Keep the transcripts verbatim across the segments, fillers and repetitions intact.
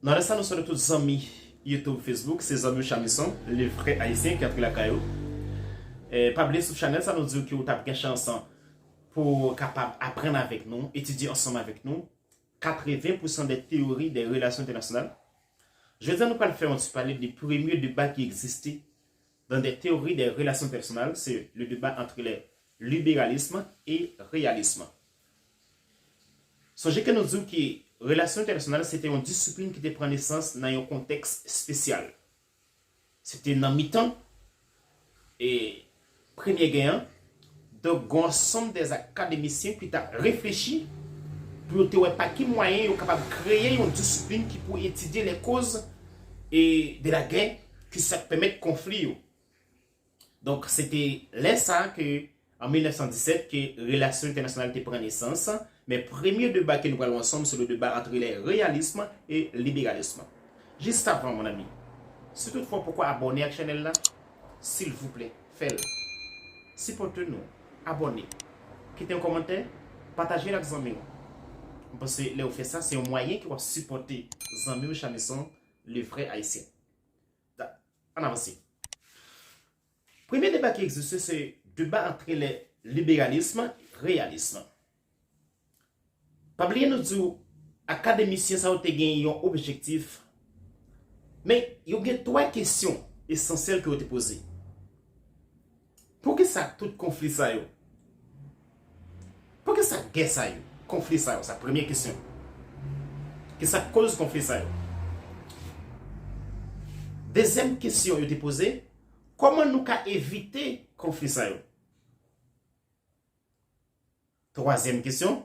Nan lè sa, nou salye tout zanmi YouTube, Facebook, se zanmi w Chamison, le vrai haïtien ki antre lakay ou. Eh, pa bliye sou chanèl sa, nou di w ke w t ap gen chans pou w kapab aprann avèk nou, etidye ansanm avèk nou, quatre-vingts pour cent des théories des relations internationales. Jodi a, nou pral fè yon ti pale de premye deba ki egziste dans des théories des relations internationales, c'est le débat entre les libéralisme e reyalism. Sonje ke nou di w ke relasyon entènasyonal se te yon disiplin ki te pran nesans nan yon kontèks espesyal. Se te nan mitan e premye gè an. Donk, gen yon ansanm de akademisyen ki t ap reflechi pou yo te wè pa ki mwayen yo kapab kreye yon disiplin ki pou etidye les causes et de la guerre, ki sa k pèmèt konfli yo. Donk, se te lè sa a ke, an mil nèf san disèt, ke relasyon entènasyonal te pran nesans, men premye deba ke nou pral wè ansanm, se le débat entre les réalisme et libéralisme. Jis avan, mon ami, si toutfwa w poko abòne ak chanèl la, silvouplè, fè l. Sipòte nou, abòne, kite yon kòmantè, pataje l ak zanmi w. Mwen panse lè w fè sa, se yon mwayen ke w ap sipòte zanmi w Chamison, le vrai haïtien. Da-, ann avanse. Premye deba ki egziste, se deba antre lè liberalism, reyalism. Pa bliye nou di w, akademisyen sa yo te gen yon objektif, men yo gen twa kesyon esansyèl ke yo te poze. Poukisa tout konfli sa yo? Poukisa gè sa yo, konfli sa yo? Sa premye kesyon. Kisa k koz konfli sa yo? Dezyèm kesyon yo te poze, kòman nou ka evite konfli sa yo? Twazyèm kesyon,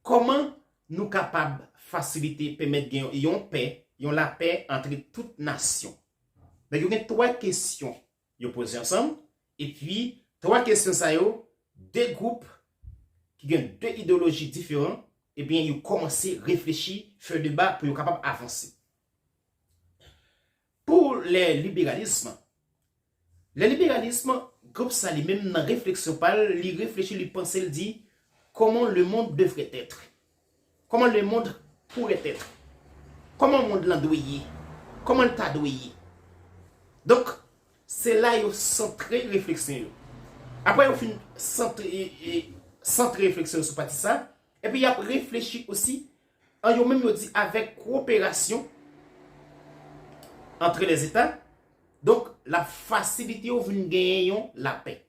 kòman nou kapab fasilite, pèmèt gen yon pè, yon lapè antre tout nasyon? Donk, yo gen twa kesyon yo poze ansanm, epi twa kesyon sa yo, de gwoup ki gen de ideyoloji diferan, ebyen, yo kòmanse reflechi, fè deba pou yo kapab avanse. Pou lè liberalism, lè liberalism, gwoup sa li menm nan refleksyon pa l, li reflechi, li panse, l di, comment le monde devrait être? Comment le monde pourrait être? Kòman mond lan dwe ye? Kòman l ta dwe ye? Donk, se la yo santre refleksyon yo. Apre yo fin santre, e, e, santre refleksyon yo sou pati sa, epi y ap reflechi osi, an yo menm yo di avèk koperasyon antre lèzeta, donk, l ap fasilite yo vin genyen yon lapè.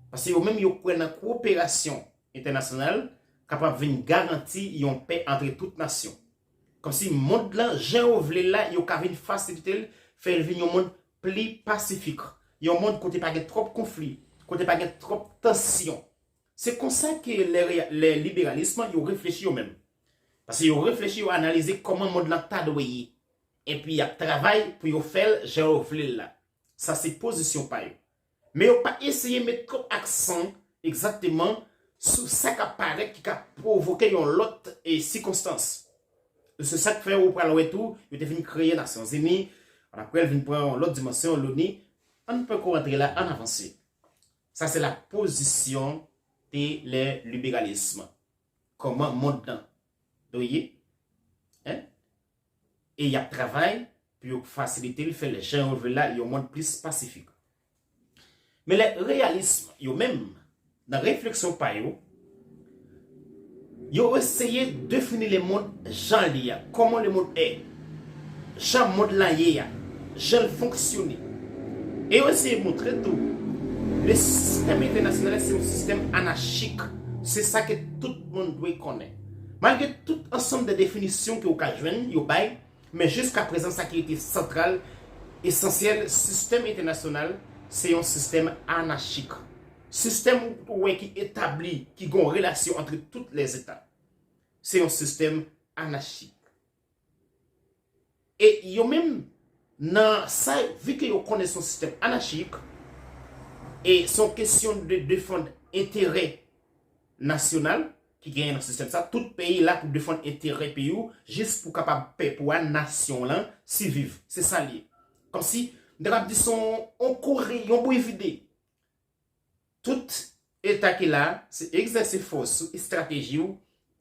Paske yo menm yo kwè nan koperasyon entènasyonal kapab vin garanti yon pè antre tout nasyon. Kòmsi mond lan, jan yo vle l la, yo ka vin fasilite l, fè l vin yon mond pli pasifik. Yon mond kote pa gen twòp konfli, kote pa gen twòp tansyon. Se konsa ke lè, lè liberalism yo reflechi yo menm. Paske yo reflechi, yo analize kòman mond lan ta dwe ye. Epi y ap travay pou yo fè l jan yo vle l la. Sa se pozisyon pa yo. Men yo pa eseye met twòp aksan egzakteman sou sa k ap parèt ki ka pwovoke yon lòt, e, sikonstans. Se sa k fè ou pral wè tou, yo te vin kreye Nasyonzini, ann apre l vin pran yon lòt dimansyon, loni. Ann poko rantre la, ann avanse. Sa se la pozisyon de lè liberalism. Kòman mond lan dwe ye? Hein? E y ap travay pou yo fasilite l, fè l jan yo vle l la, yon mond plis pasifik. Men lè reyalism yo menm, nan refleksyon pa yo, yo eseye defini le monde jan l ye a, comment le monde est, jan mond lan ye a, jan l fonksyone. E yo eseye montre tou, le sistèm entènasyonal se yon sistèm anachik. Se sa ke tout moun dwe konnen. Malgre tout ansanm de definisyon ke w ka jwenn, yo bay, men jiska prezan, sa ki rete santral, esansyèl, sistèm entènasyonal, se yon sistèm anachik. Sistèm ou wè ki etabli, ki gen relasyon antre tout lèzeta. Se yon sistèm anachik. E yo menm, nan sa, vi ke yo konnen se yon sistèm anachik, e se yon kesyon de defann enterè nasyonal ki genyen nan sistèm sa. Tout peyi la pou defann enterè peyi w, jis pou kapab pèp ou a, nasyon w lan, siviv. Se sa l ye. Kòmsi, m ta kapab di se yon, yon kouri, yon bri vide. Tout eta ki la, se egzèse fòs ou estrateji w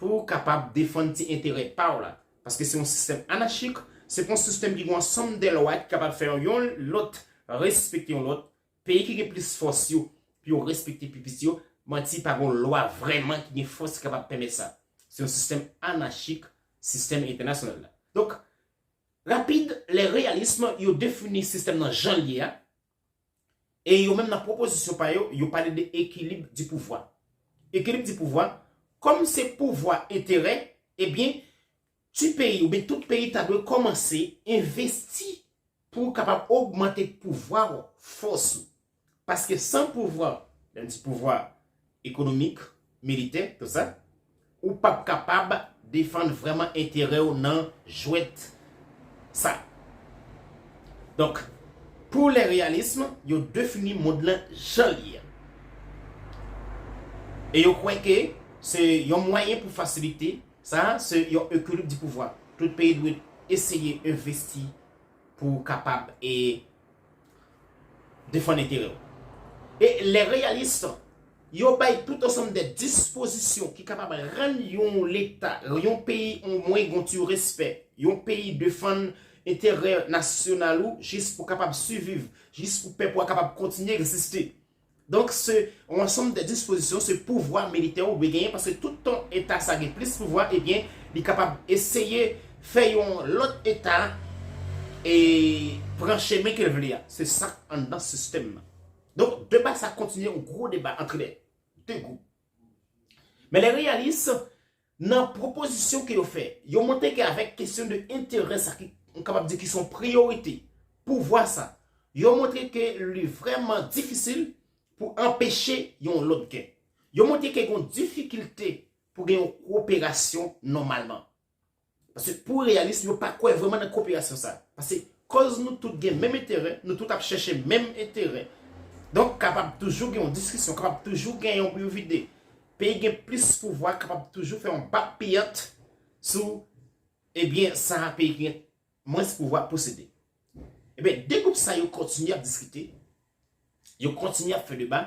pou w kapab defann ti enterè pa w la. Paske se yon sistèm anachik, se pa yon sistèm ki gen yon ansanm de lwa ki kapab fè yon lòt respekte yon lòt. Peyi ki gen plis fòs yo, pou yo respekte pi piti yo, manti, pa gen yon lwa vrèman ki gen fòs ki kapab pèmèt sa. Se yon sistèm anachik, sistèm entènasyonal la. Donk, rapid, lè reyalism, yo defini sistèm nan jan l ye a, e yo menm nan pwopozisyon pa yo, yo pale de ekilib di pouvwa. Ekilib di pouvwa, kòm se pouvwa enterè, ebyen, ti peyi oubyen tout peyi ta dwe kòmanse envesti pou w kapab ogmante pouvwa w, fòs ou. Paske san pouvwa, lè n di pouvwa ekonomik, militè, tout sa, ou p ap kapab defann vrèman enterè w nan jwèt sa. Donk, pou lè reyalism, yo defini mond lan jan l ye a. E yo kwè ke se yon mwayen pou fasilite sa, se yon ekilib di pouvwa. Tout peyi dwe eseye envesti pou kapab e defann enterè w. E lè reyalis, yo bay tout ansanm de dispozisyon ki kapab rann yon leta, yon peyi omwen gon ti respè, yon peyi defann enterè nasyonal ou jis pou kapab siviv, jis pou pèp ou a kapab kontinye egziste. Donk, se yon ansanm de dispozisyon, se pouvwa militè ou dwe genyen, paske tout tan eta sa gen plis pouvwa, ebyen, li kapab eseye fè yon lòt eta e pran chemen ke l vle a. Se sa k anndan sistèm nan. Donk, deba sa kontinye, yon gwo deba ant lè de gwoup. Men lè reyalis, nan pwopozisyon ke yo fè, yo montre ke avèk kesyon de enterè sa ki, m kapab di ki se yon priyorite, pouvwa sa, yo montre ke li vrèman difisil pou anpeche yon lòt gè. Yo montre ke gen yon difikilte pou gen yon koperasyon nòmalman. Paske pou reyalis, yo pa kwè vrèman nan koperasyon sa. Paske kòz nou tout gen menm enterè, nou tout ap chèche menm enterè. Donk, kapab toujou gen yon diskisyon, kapab toujou gen yon pou yo vide. Peyi gen plis pouvwa, kapab toujou fè yon bak piyant sou, ebyen, sa peyi ki gen mwens pouvwa posede. Ebyen, de gwoup sa yo kontinye ap diskite, yo kontinye ap fè deba.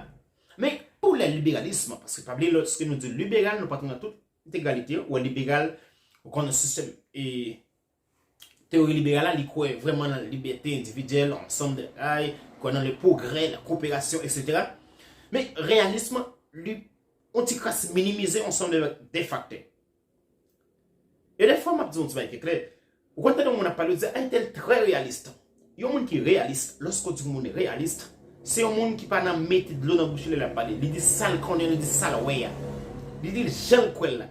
Men, pou lè liberalis, paske pa bliye, lòske nou di liberal, nou pa tou nan tout egalite, ou wè liberal, ou konnen sistèm e teyori liberal la, li kwè vrèman nan libète endividyèl, ansanm de bagay, kwè nan le progrès, la coopération, et cetera. Men, reyalis, li, yon ti kras minimize ansanm de, de faktè. E dèfwa, m ap di yon ti bagay ki klè. Ou konn tande yon moun ap pale, ou di, a, entèl trè reyalis. Yon moun ki reyalis, lòske w di yon moun reyalis, se yon moun ki pa nan mete dlo nan bouch li lè l ap pale. Li di sa l konnen, li di sa l wè a. Li di l jan l kwè l la.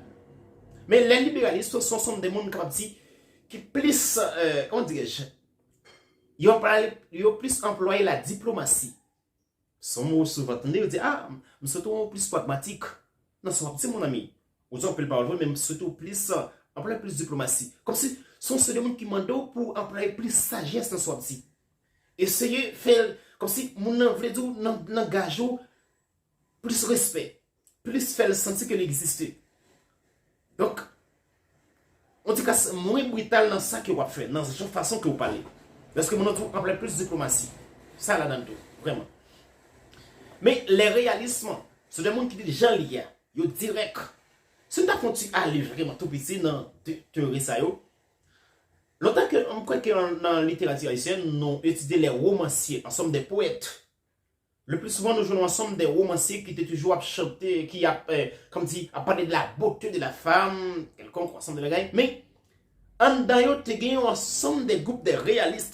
Men lè liberalis, se yon ansanm de moun kapab di, ki plis, euh, kòman dirèj, yo pral, yo plis anplwaye la diplomasi. Se yon mo ou souvan tande, yo di, a, m swete w plis pragmatik nan sa w ap di, mon ami. Ou di anpil pawòl vre, men m swete w plis, euh, anplwaye plis diplomasi. Kòmsi, se yon seri de moun ki mande w pou w anplwaye plis sajès nan sa w ap di. Eseye fè l, kòmsi moun nan vle di w nan, nan gaje w plis respè, plis fè l santi ke li egziste. Donk, yon ti kras mwen brital nan sa ke w ap fè, nan jan fason ke w pale. Lòske moun nan di w anplwaye plis diplomasi. Sa ladan l tou, vrèman. Men, lè reyalis, se de moun ki di jan l ye a, yo dirèk. Si n ta fè yon ti ale vrèman tou piti nan te-, teyori sa yo, lontan ke, m kwè ke nan, nan literati ayisyèn, nou etidye lè womansye, ansanm de powèt. Le pli souvan, nou jwenn yon ansanm de womansye ki te toujou ap chante, ki ap, euh, kòmdi, ap pale de la beauté de la femme, kèlkonk, ansanm de bagay. Men, anndan yo, te gen yon ansanm de gwoup de reyalis.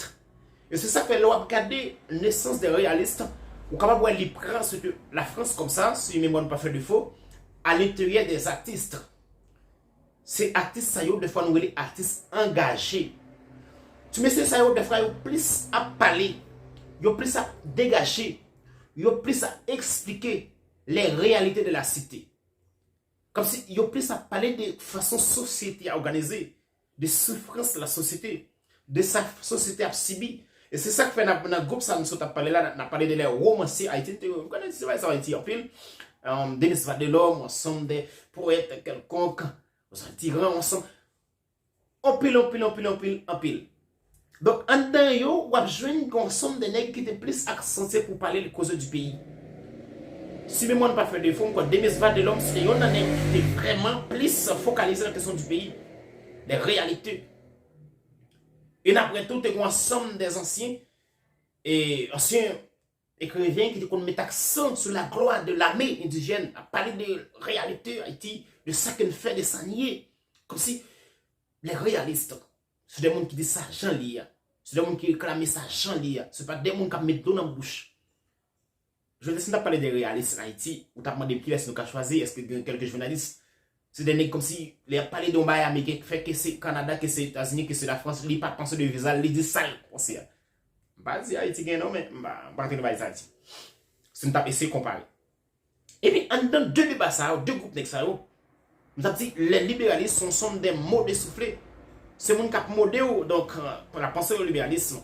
E se sa k fè, lè w ap gade nesans de reyalis, ou kapab wè li pran, se ke Lafrans kòmsa, si memwa n pa fè defo, à l'intérieur des artistes. Se atis sa yo, dèfwa nou rele atis angaje. Ti mesye sa yo, dèfwa yo plis ap pale, yo plis ap degaje, yo plis ap eksplike les réalités de la cité. Kòmsi yo plis ap pale de fason sosyete a òganize, de soufrans la société, de sa sosyete ap sibi. E se sa k fè nan, nan gwoup sa nou sot ap pale la, n ap pale de lè womansye Ayiti, nou te, nou konnen ti bagay sa Ayiti anpil. Um, Denis Vadélome, ansanm de powèt kèlkonk, Ozan Diran, ansanm. Anpil, anpil, anpil, anpil, anpil. Donk, anndan yo, w ap jwenn yon ansanm de nèg ki te plis aksantye pou pale de koze di peyi. Si memwa n pa fè defo, m kwè Denis Vadélome se te yonn nan nèg ki te vrèman plis fokalize nan kesyon di peyi. Lè reyalite. E n apre tou, te gen yon ansanm dè ansyen, e ansyen ekriven ki te konn met aksan sou la glwa de lame endijèn, ap pale de reyalite Ayiti, de sa ke n fè, de sa n ye. Kòmsi lè reyalis, se de moun ki di sa jan li ye a. Se de moun ki reklame sa jan li ye a. Se pa de moun k ap met dlo nan bouch. Jodi a, si n t ap pale de reyalis Ayiti, ou t ap mande m kilès nou ka chwazi, èske gen kèlke jounalis? Se de nèg kòmsi, lè y ap pale de yon bagay ameriken, k fè ke se Kanada, ke se Etazini, ke se Lafrans, li pa panse de viza l, li di sa l panse a. M pa di Ayiti gen non, men m pa, m pa antre nan bagay sa a di. Si n t ap eseye konpare. Epi, anndan de deba sa yo, de gwoup nèg sa yo, m t ap di, lè liberalis se yon sonm de mo de soufle. Se moun k ap mode w, donk, euh, pa panse yo liberalis.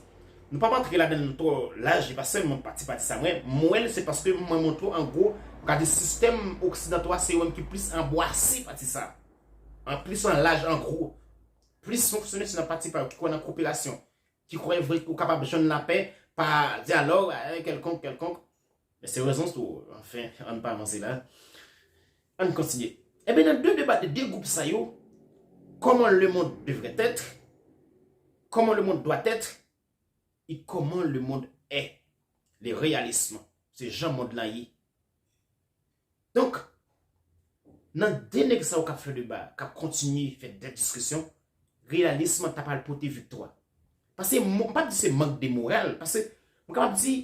Nou p ap antre ladan l twò laj, e pa sèlman pati, pati sa mwen. Mwen, se paske mwen montre w an gwo, m ka di sistèm oksidanto a, se yo menm ki plis anbwase pati sa. An plis an laj, an gwo. Plis fonksyone se nan pati pa yo ki kwè nan koperasyon, ki kwè vre ou kapab jwenn lapè pa dyalòg, eh, kèlkonk, kèlkonk. Men se rezon tou, anfen, ann pa avanse la. Ann kontinye. Ebyen, nan de deba de de gwoup sa yo, comment le monde devrait être, comment le monde doit être, et comment le monde est. Le réalisme, se jan mond lan ye. Donk, nan de nèg sa yo k ap fè deba, k ap kontinye fè de diskisyon, reyalism ta pral pote viktwa. Paske, m p ap di se mank de moral, paske, m kapab di,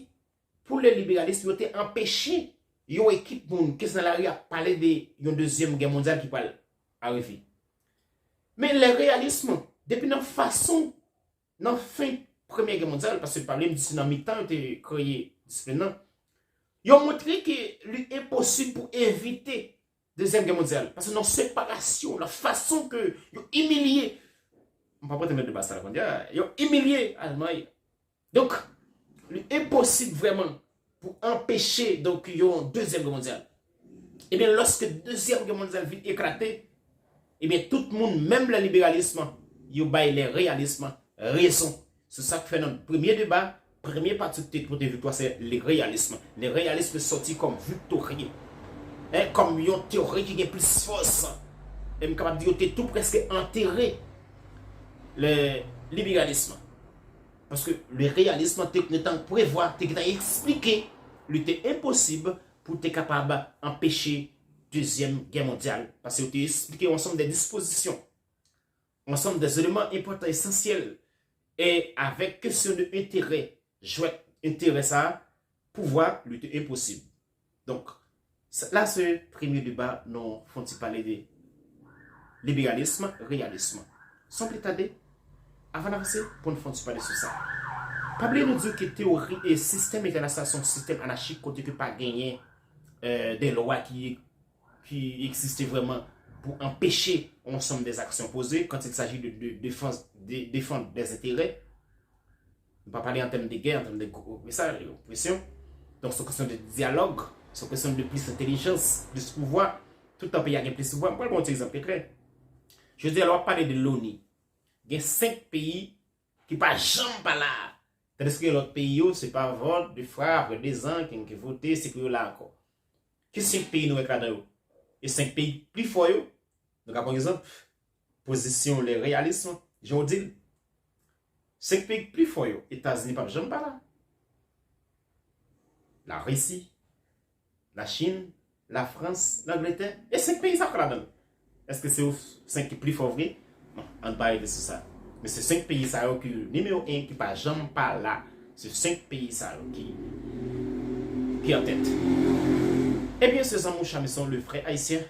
pou le liberalism, yo te anpeche yon ekip moun ki nan lari ap pale de yon dezyèm gè mondyal ki pral arive. Men le reyalism, depi nan fason, nan fen Premyè Gè Mondyal, paske pa vle m di se nan mitan yo te kreye disiplin nan, yo montre ke li enposib pou evite Dezyèm Gè Mondyal. Paske nan separasyon, nan fason ke yo imilye, m pa pote nan deba sa la kounye a, yo imilye Almay. Donk, li enposib vrèman pou anpeche, donk, yon Dezyèm Gè Mondyal. Ebyen, lòske Dezyèm Gè Mondyal vin eklate, ebyen, tout moun, menm le liberalism, yo bay le reyalism rezon. Se sa k fè nan premye deba, premye pati ki te pote viktwa, se le reyalism. Le reyalism sòti kòm viktorye. Hein, kòm yon teyori ki gen plis fòs. E m kapab di yo te tou prèske antere le liberalism. Paske le reyalism te gentan prevwa, te gentan eksplike, li te enposib pou te kapab anpeche Dezyèm Gè Mondyal. Paske yo te eksplike yon ansanm de dispozisyon, yon ansanm de eleman enpòtan, esansyèl, e avèk kesyon de enterè, jwèt enterè sa a, pouvwa, li te enposib. Donk, sa, la se premye deba, nou fè yon ti pale de liberalism, reyalism. San pli tade, avan n avanse, pou n fè yon ti pale sou sa. Pa bliye nou di ke teyori e sistèm entènasyonal se yon sistèm anachik kote ke pa genyen, euh, de lwa ki, ki egziste vrèman pou anpeche yon ansanm de aksyon poze quand il s'agit de, de, défense, de, défendre des intérêts. Nou pa pale an tèm de gè, an tèm de gwo, men sa, opresyon. Donk, se yon kesyon de dyalòg, se yon kesyon de plis entèlijans, plis pouvwa. Toutan peyi a gen plis pouvwa. M pral ba w yon ti egzanp ki klè. Jodi a, lè w ap pale de l'ONU, gen senk peyi ki pa janm pa la. Tandiske lòt peyi yo, se pa vòt, de fwa, apre de zan, ki, ki vote, se pou yo la ankò. Ki senk peyi nou wè k ladan yo? E senk peyi pli fò yo, nou ka pran egzanp, pozisyon le reyalism, jan w di l. Senk peyi k pli fò yo, Etazini p ap janm pa la. Larisi, Lachin, Lafrans, Langletè, e senk peyi sa k ladan l. Èske se yo senk ki pli fò vre? Bon, ann pa rete sou sa. Men se senk peyi sa yo ki nimewo en ki pa janm pa la. Se senk peyi sa yo ki, ki an tèt. Ebyen, se zanmi w Chamison, le vrai haïtien.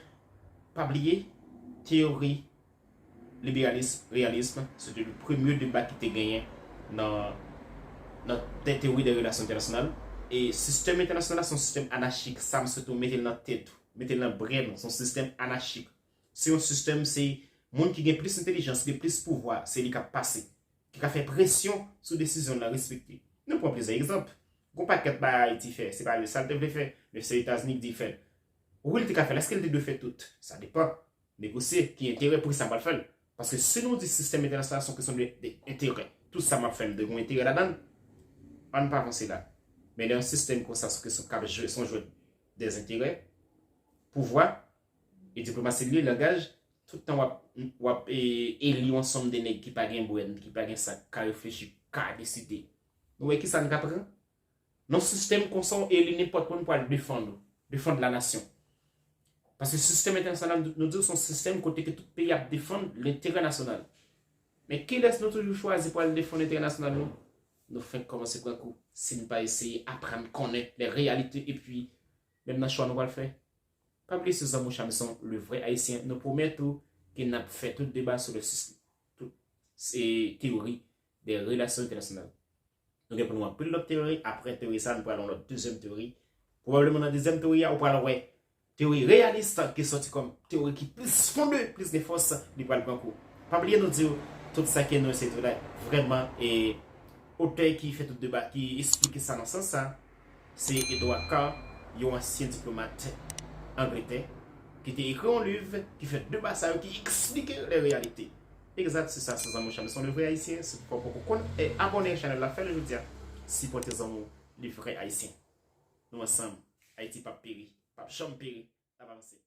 Pa bliye, teyori liberalism, reyalism, se te le premye deba ki te genyen nan, nan te-, teyori de relasyon entènasyonal. E sistèm entènasyonal la se yon sistèm anachik. Sa m swete w mete l nan tèt ou, mete l nan brenn ou. Se yon sistèm anachik. Se yon sistèm, se moun ki gen plis entèlijans, ki gen plis pouvwa, se li k ap pase, ki ka fè presyon sou desizyon l lan respekte. Nou pran plizyè egzanp. Gon pakèt bagay Ayiti fè, se pa li sa l te vle fè, men se Etazini ki di l fè l. Wi, li te ka fè l. Èske li te dwe fè tout? Sa depann. Negosye, ki enterè, poukisa m pral fè l? Paske si nou di sistèm entènasyonal se yon kesyon de, de enterè, tout sa m ap fè, m dwe gen yon enterè ladan l. Ann pa avanse la. Men lè yon sistèm konsa, se yon kesyon k ap jwe, se yon jwèt dèzenterè, pouvwa, e diplomasi l ye, langaj, Tout tan w ap, w ap e, eli yon ansanm de nèg ki pa gen brèn, ki pa gen sa, k ka reflechi, k ka deside. Nou wè ki sa n ka pran? Nan sistèm konsa, w eli nenpòt moun pou al defann ou, defann la nasyon. Paske sistèm entènasyonal, nou di w se yon sistèm kote ke tout peyi ap defann lenterè nasyonal. Men kilès nou toujou chwazi pou al defann enterè nasyonal nou? Nou fenk kòmanse pran kou si n pa eseye aprann konnen lè reyalite epi menm nan chwa nou pral fè. Pa bliye se zanmi w Chamison, le vrai haïtien, nou pwomèt ou ke n ap fè tout deba sou le sis-, tout se teyori de relasyon entènasyonal. Nou gen pou nou anpil lòt teyori. Apre teyori sa, nou pral yon lòt dezyèm teyori. Pwobableman nan dezyèm teyori a, ou pral wè teyori reyalis ki sòti kòm teyori ki plis fonde, plis gen fòs, li pral pran kou. Pa bliye nou di w, tout sa ke nou eseye di w la, vrèman, e otè ki fè tout deba, ki esplike sa nan sans sa, se Edward Carr, yon ansyen diplomat Angletè, ki te ekri yon liv ki fè deba sa yo, ki eksplike le reyalite. Egzat, se sa, se zanmi w Chamison, le vrai haïtien. Si w poko konn, e abòne chanèl la, fè l jodi a. Sipòte zanmi w, le vrai haïtien. Nou ansanm. Ayiti p ap peri, p ap janm peri, n ap avanse.